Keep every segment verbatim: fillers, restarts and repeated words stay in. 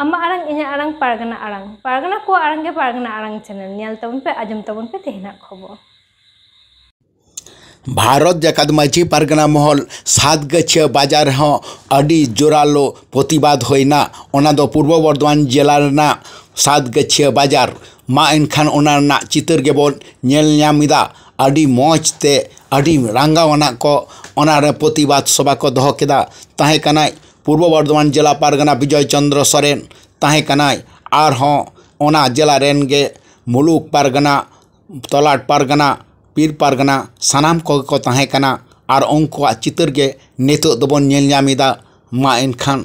ᱟᱢᱟᱜ ᱟᱲᱟᱝ, ᱤᱧᱟᱹᱜ ᱟᱲᱟᱝ, ᱯᱟᱨᱜᱟᱱᱟ ᱟᱲᱟᱝ᱾ ᱯᱟᱨᱜᱟᱱᱟ ᱠᱚᱣᱟᱜ ᱟᱲᱟᱝ ᱜᱮ ᱯᱟᱨᱜᱟᱱᱟ ᱟᱲᱟᱝ ᱪᱮᱱᱮᱞ᱾ ᱧᱮᱞ ᱛᱟᱵᱚᱱ ᱯᱮ, ᱟᱸᱡᱚᱢ ᱛᱟᱵᱚᱱ ᱯᱮ ᱛᱮᱦᱮᱧᱟᱜ ᱠᱷᱚᱵᱚᱨ᱾ ᱵᱷᱟᱨᱚᱛ ᱡᱟᱠᱟᱛ ᱢᱟᱹᱡᱷᱤ ᱯᱟᱨᱜᱟᱱᱟ ᱢᱚᱦᱚᱞ ᱥᱟᱛᱜᱟᱹᱪᱷᱤᱭᱟᱹ ᱵᱟᱡᱟᱨ ᱨᱮᱦᱚᱸ ᱟᱹᱰᱤ ᱡᱳᱨᱟᱞᱳ ᱯᱨᱚᱛᱤᱵᱟᱫ ᱦᱩᱭᱱᱟ᱾ ᱚᱱᱟ ᱫᱚ ᱯᱩᱨᱵᱚ ᱵᱚᱨᱫᱷᱚᱢᱟᱱ ᱡᱮᱞᱟ ᱨᱮᱱᱟᱜ ᱥᱟᱛᱜᱟᱹᱪᱷᱤᱭᱟᱹ ᱵᱟᱡᱟᱨ᱾ ᱢᱟ ᱮᱱᱠᱷᱟᱱ ᱚᱱᱟ ᱨᱮᱱᱟᱜ ᱪᱤᱛᱟᱹᱨ ᱜᱮᱵᱚᱱ ᱧᱮᱞ ᱧᱟᱢ ᱮᱫᱟ᱾ ᱟᱹᱰᱤ ᱢᱚᱡᱽ ᱛᱮ, ᱟᱹᱰᱤ ᱨᱟᱸᱜᱟᱣ ᱟᱱᱟᱜ ᱠᱚ ᱚᱱᱟ ᱨᱮ ᱯᱨᱚᱛᱤᱵᱟᱫ ᱥᱚᱵᱷᱟ ᱠᱚ ᱫᱚᱦᱚ ᱠᱮᱫᱟ᱾ ᱛᱟᱦᱮᱸ ᱠᱟᱱᱟᱭ ᱯᱩᱨᱵᱚ ᱵᱚᱨᱫᱷᱚᱢᱟᱱ ᱡᱮᱞᱟ ᱯᱟᱨᱜᱟᱱᱟ ᱵᱤᱡᱚᱭ ᱪᱚᱱᱫᱨᱚ ᱥᱚᱨᱮᱱ, ᱛᱟᱦᱮᱸ ᱠᱟᱱᱟᱭ ᱟᱨᱦᱚᱸ ᱚᱱᱟ ᱡᱮᱞᱟ ᱨᱮᱱ ᱜᱮ ᱢᱩᱞᱩᱠ ᱯᱟᱨᱜᱟᱱᱟ, ᱛᱚᱞᱟᱴ ᱯᱟᱨᱜᱟᱱᱟ, ᱯᱤᱨ ᱯᱟᱨᱜᱟᱱᱟ, ᱥᱟᱱᱟᱢ ᱠᱚᱜᱮ ᱠᱚ ᱛᱟᱦᱮᱸ ᱠᱟᱱᱟ᱾ ᱟᱨ ᱩᱱᱠᱩᱣᱟᱜ ᱪᱤᱛᱟᱹᱨ ᱜᱮ ᱱᱤᱛᱚᱜ ᱫᱚᱵᱚᱱ ᱧᱮᱞ ᱧᱟᱢ ᱮᱫᱟ᱾ ᱢᱟ ᱮᱱᱠᱷᱟᱱ᱾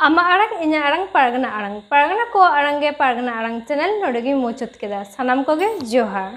ᱟᱢᱟᱜ ᱟᱲᱟᱝ, ᱤᱧᱟᱹᱜ ᱟᱲᱟᱝ, ᱯᱟᱨᱜᱟᱱᱟ ᱟᱲᱟᱝ᱾ ᱯᱟᱨᱜᱟᱱᱟ ᱠᱚᱣᱟᱜ ᱟᱲᱟᱝ ᱜᱮ ᱯᱟᱨᱜᱟᱱᱟ ᱟᱲᱟᱝ ᱪᱮᱱᱮᱞ ᱱᱚᱰᱮ ᱜᱤᱧ ᱢᱩᱪᱟᱹᱫ ᱠᱮᱫᱟ᱾ ᱥᱟᱱᱟᱢ ᱠᱚᱜᱮ ᱡᱚᱦᱟᱨ᱾